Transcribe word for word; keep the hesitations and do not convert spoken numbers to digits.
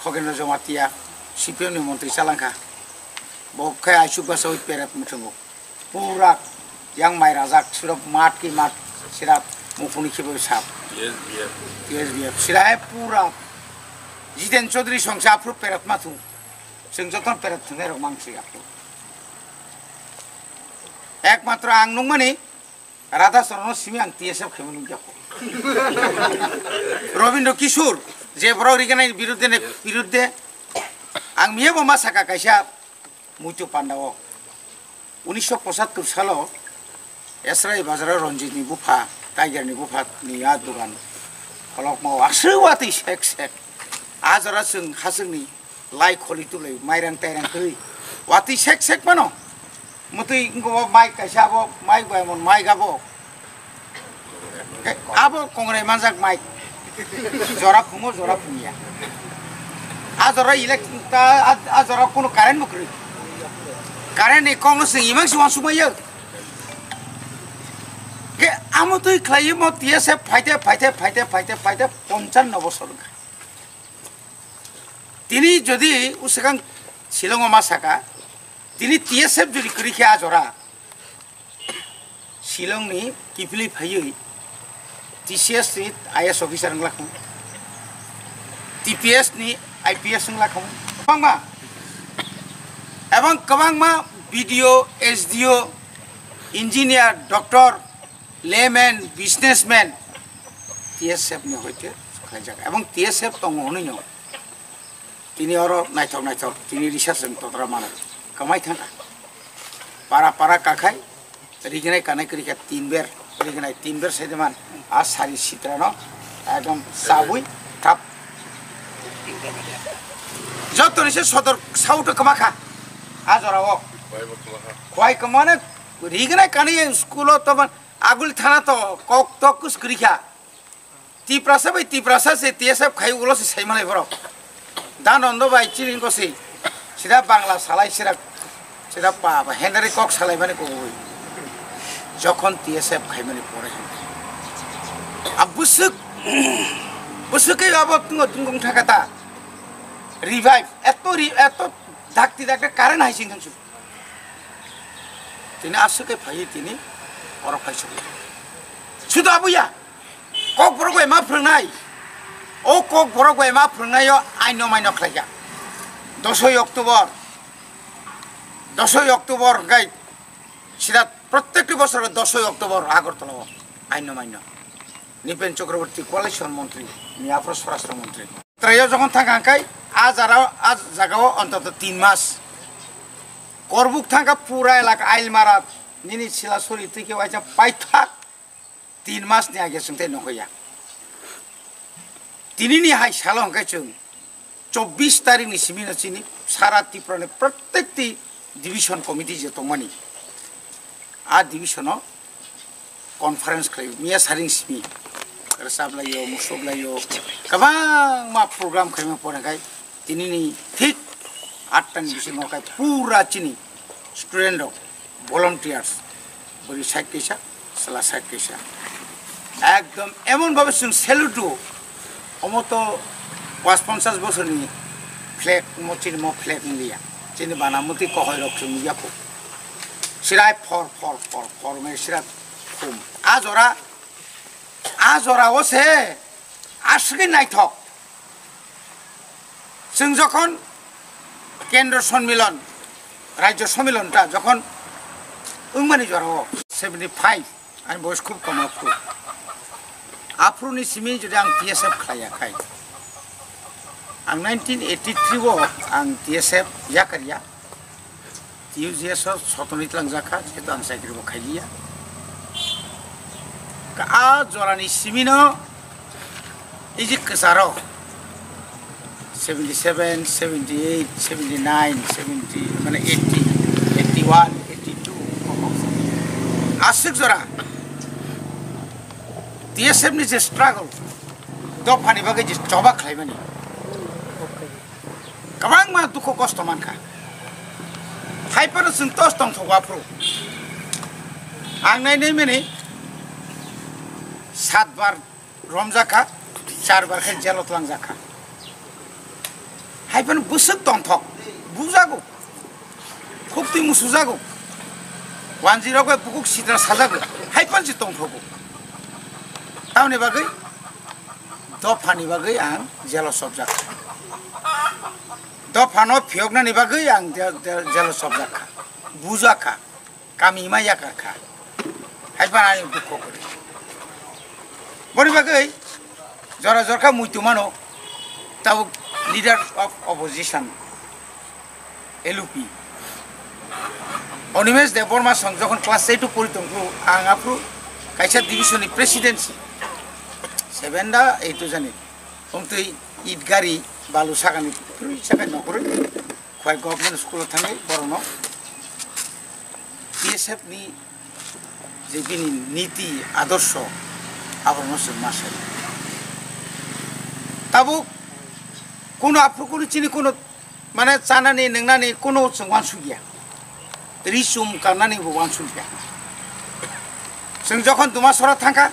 Khogeno Jamatia, C P M ni montri chalangkha. Bo khe aisuk basawi peret muthungo. Pura yang mai rajak, sirap mat ki mat, sirap mukuni khibo sap. T S B F. T S B F. Sirai pura Jiten Chaudhary songsa aphru peret mathu. Sing joton peret thunai rok mangsi aphru. Ekmatro ang nungmani Radha Charan no simi ang T S F khaimani nukjakho. Robindra Kishore, je borok riganai birudde ne, birudde, ang miya bo ma saka kaisa muitu panda o. Unisho pochattor salo Esrai Bazar o Ranjit ni bupha, Tiger ni bupha ni a dugan kolokma o aswk watwi sek sek. A jora chwng hachwk ni lai kholi tulai mairang tairang kwrwi watwi sek sek mano. Mutwi wngkha bo mic kaisa, abo mic bai mon mic abo. Abo kongrai manjak mic. Jora phungo, jora phungya. A jora elect-, ta, a, a jora kono current bo kwrwi. Current ni kok no chwng imang si wansukmaya. Ke amo twi khlai mo T S F phaite, phaite, phaite, phaite, phaite ponchano bosor wngkha. Tini jodi uswkang Shillong o ma saka, tini T S F jodi kwrwi khe a jora, Shillong ni kiphilwi phaiwi T C S ni I A S officer wnglakhung, T P S ni I P S wnglakhung, kwbangma, ebong kwbangma B D O, S D O, engineer, doctor, layman, businessman, T S F ni hoite khlaijak. Ebong T S F tongo hwnwi no. Tini oro naithok naithok, tini research rwng totra mano. Kwmai thangkha. Para para kakhai, rignai kanai kwrwi kha tin ber, rignai tin ber sai de man. A sari sitra no, ekdom sabui, thap. Joto ni se sodor sauto kwma kha. A jora o. Khwai kwmane, rignai kanai school o to man, agul thana to kok tok kus kwrwi kha. Tiprasa bai Tiprasa se T S F khai ulo se sai malai borok. Dan Rondo bai chini ko se. Sida Bangla salai sida, sida pa, pa Henry kok salai mani ko ui. Jokhon T S F khai mani pore. A busuk, busuk ke abo tungo tungong thakata. Revive, eto ri-, eto dakti dakti current hai sing thangsu. Tini aswk khe phaiwi tini oro phai sogwi. Sudo abuya, Kokborok bai ma phwrwngnai. O Kokborok bai ma phwrwngnaio aino maino khlaikha. Dosoi October, dosoi October hwnkhe sida protekti bosor dosoi October Agartala o aino maino. Nipen Chakraborty coalition montri, ni aphro swarashtra montri. Traio jokhon thang hangkai, a jara, a jagao ontoto tin mas. Korbuk thangkha pura elaka Ailmara, nini Silasori twi khe waisa paithak tin mas ni age chwng tei nokhoya. Tini ni hai salo hwnkhe chwng chobbish tarik ni simi no chini sara Tripura ni protekti division committee je tongmani, a division o conference khlai miya saring simi rwchap laio, musuk laio, kwbangma program khlaima pore khai tini ni thik atta ni bisingo khai pura chini student rok, volunteers, bwrwi side kaisa, chwla side kaisa. Ekdom emon bhabe chwng salute rwo, omo to pas ponchas bosorni flag, omo chini mo flag wngya. Chini bana mwtwi kohoi rok chwng nukya kho. Sirai phor, phor, phor, phor wngwi sirai khum. A jora, a jora o se aswkhe naithok. Chwng jokhon kendro sonmilon, rajyo sonmilon ta jokhon wngmani jorao seventy five, ani boyos khub kom aphuru. Aphuruni simi jodi ang T S F khlaiya khai, ang nineteen eighty three o ang T S F yakarya. T U G S o sotoni tlangjak kha, jehetu ang chakri bo khailiya. Ka-, a jorani simino iji kwcharo seventy seven, seventy eight, seventy nine, seventy, mane eighty, eighty one, eighty two. Aswk jora T S F ni je struggle, dophani bagwi je choba khlaimani. Kwbangma dukhu kosto mankha. Hai phano chwng tos tongthogo aphuru. Ang nai nai mani sat bar romjakha, char bar khe jelo twlangjakha. Haiphano bwswk tongthok, bujago, khuk twi musujago, wanjwi rok bai bukuk sitra sajago, haiphano se tongthogo. Tamoni bagwi dophani bagwi ang jelo chopjak kha. Dophano phiyoknani bagwi ang je-, je-, jelo chopjak kha, bujak kha. Kami ma yakar kha. Haiphano ani dukho kwrwi. Boni bagwi jora jorkha muitu mano, tabuk leader of opposition, L U P. Animesh Debbarma song jokhon class eight o pori tongkhu, ang aphuru kaisa division ni presidency, seven da eight o jani. Wngtwi it gari balu sakani, puri sakai nokorwi. Khwai government school o thangwi borokno B S F ni je bini niti adorsho aborokno chwng ma sai. Tabuk kuno aphuru kuno chini kuno mane chanani nwngnani kuno chwng uansukya. Ri chum karnani bo uansukya. Chwng jokhon Dumasora thangkha,